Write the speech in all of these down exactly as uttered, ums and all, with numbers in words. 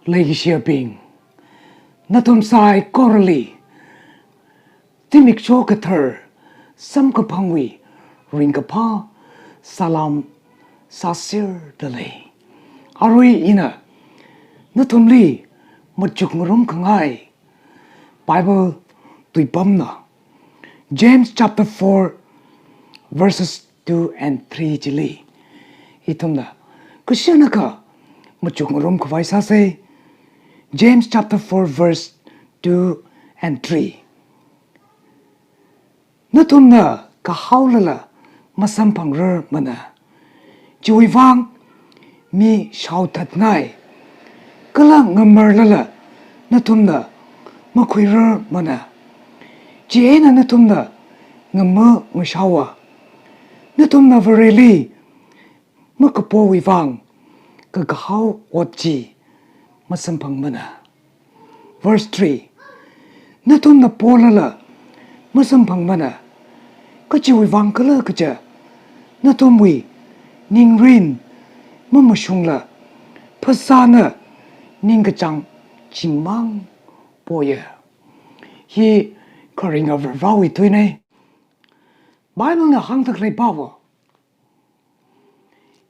Leikashiyabing, nathum saikorali zimiksho kathar samkaphangwui ringkaphā salam sāserda lei. Arui ina nathumli machukngarum khangai Bible tuipamna James chapter four verses two and three chili ithumna kashanakha machukngarum khavai sāsei. James chapter four verse two and three. Nathumna kahaolala masamphangrarmana. Chiwuivang mi shaothatngai, kala ngamarlala nathumna makhuirarmana. Chieina nathumna ngama ngashaowa. Nathumna Vareli makapowui vang kakahao ot chi masamphangmana. Verse three. Nathumna polala masamphangmana. Kachiwui vang khala kaja, nathumwui ningrin mamashungla phasāna ningkachāng chimang poya. Hi kharinga Varewui tuinei. Bible na hāngda khalei pava,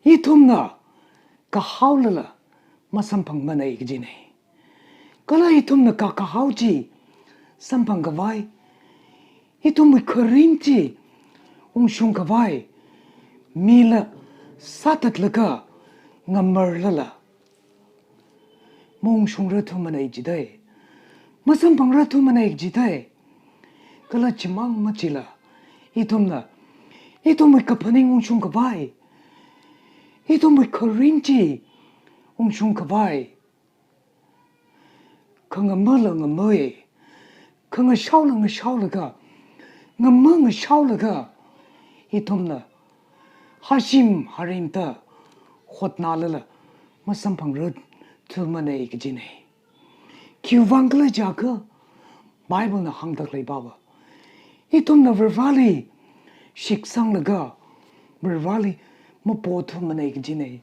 ithumna kahaolala masamphangmanei kajinei. Kala ithumna kakahao chi samphang khavai, ithumwui kharing chi ungshung khavai, mila sāthatlaga ngamarlala maungshungrarthumanei jidei, masamphangrar thumanei jidei. Kala chimang machila, ithumna ithumwui kaphaning ungshung khavai, ithumwui kharing chi ungshung khavai, khangamala ngamai, khangashaola ngashaolaga, ngama ngashaolaga, ithumna hashim harimda hotnalala masamphangrar thumanei kajinei. Khiwui vang khala jiakha, Bible na hāngda khalei pava, ithumna Vareli shiksanglaga Vareli mapothumanei kajinei.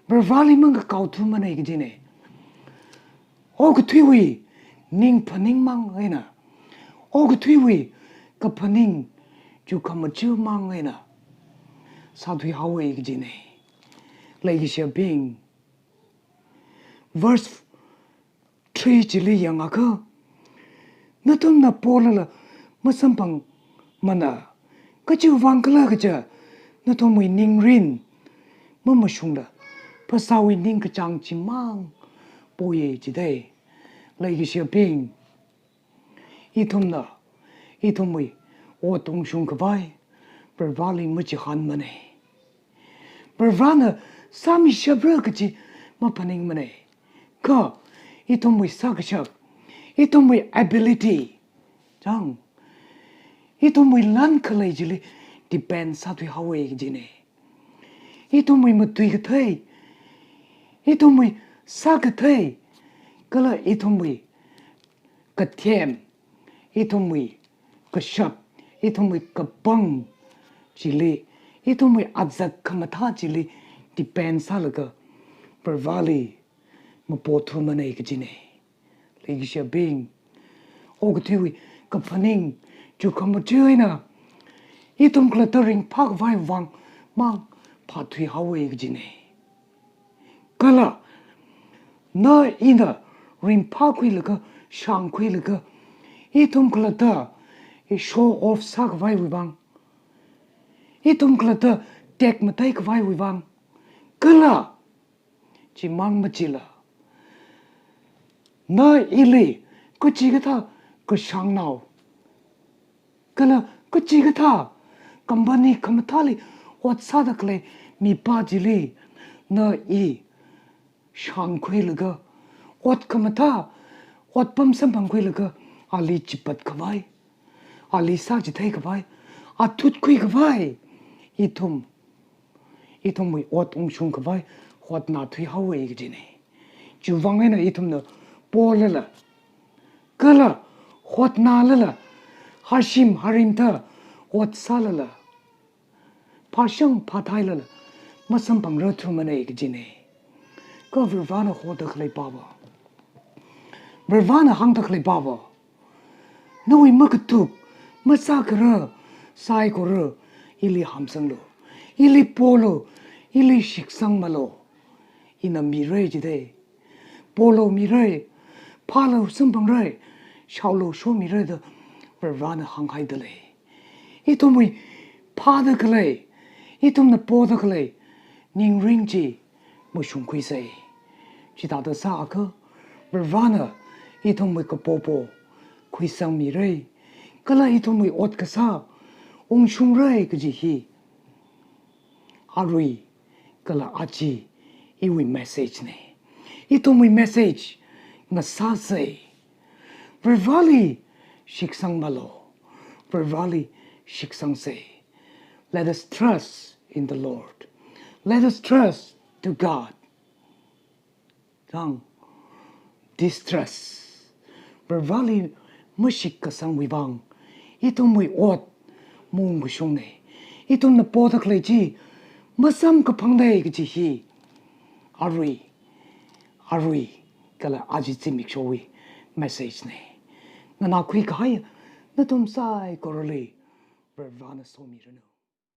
Vareli mangakaothumanei kajinei. Okathuiwui ningphaning mang eina, okathuiwui kaphaning chukhamaja mang eina sāthuihaowei kajinei. Leikashiyabing, verse three chili yangakha, nathumna polala masamphangmana. Kachiwui vang khala kaja, nathumwui ningrin mamashungla phasāwui ningkachāng chimang poya jidei. Leikashiyabing, ithumna ithumwui ot ungshung khavai Vareli machihānmanei. Varena sāmishapra kaji maphaningmanei. Kha ithumwui sākashap, ithumwui ability, chang, ithumwui lan khalei chili depend sāthuihaowei kajinei. Ithumwui matuikathei, ithumwui sākathei, kala ithumwui kathem, ithumwui kashap, ithumwui kapang chili, ithumwui azak khamathā chili depend sālaga Vareli mapothumanei kajinei. Leikashiyabing, okathuiwui kaphaning chukhamaja eina ithum khalatta ringphā khavai vang mang phāthuihaowei kajinei. Kala na ina ringphākhuilaga, shāngkhuilaga, ithum khalatta show off sākhavaiwui vang, ithum khalatta tekmatei khavaiwui vang, kala chimang machila, na ili kachikathā kashāngnao, kala kachikathā company khamathāli ot sāda khalei mipā chili na i shāngkhuilaga, ot khamathā, otpam samphangkhuilaga, ali chipat khavai, ali sāchithei khavai, athutkhui khavai, ithum, ithumwui ot ungshung khavai hotnathuihaowei kajinei. Chiwui vang eina ithumna polala, kala hotnalala, hashim harimda ot sālala, phāshang phāthailala masamphangrar thumanei kajinei. Kha Varena hoda khalei pava, Varivarana hāngda khalei pava, nawui makatuk, masākara, saikora, ili hamsanglu, ili polu, ili shiksangmalu. Ina mira jida, polu mira, phālu samphangra, shaolu shomira da Varivarana hānghaida lei. Ithumwui phāda khalei, ithumna poda khalei ningring chi mashungkhuisa. Chithāda sāakha, Varivarana ithumwui kapopo khuisangmira, kala ithumwui ot kasā ungshungra kaji hi arui kala aja iwui message na. Ithumwui message ngasāsa. Varivarali shiksangmalu. Varivarali shiksangsa. Let us trust in the Lord. Let us trust to God. Kha distrust, Varivarali mashitkasangwui vang ithumwui ot maungkashungna. Ithumna poda khalei chi masamkaphangna kaji hi arui, arui kala aja zimikshowui message na. Nganākhui kahai nathum saikorali Varivarana somiranu.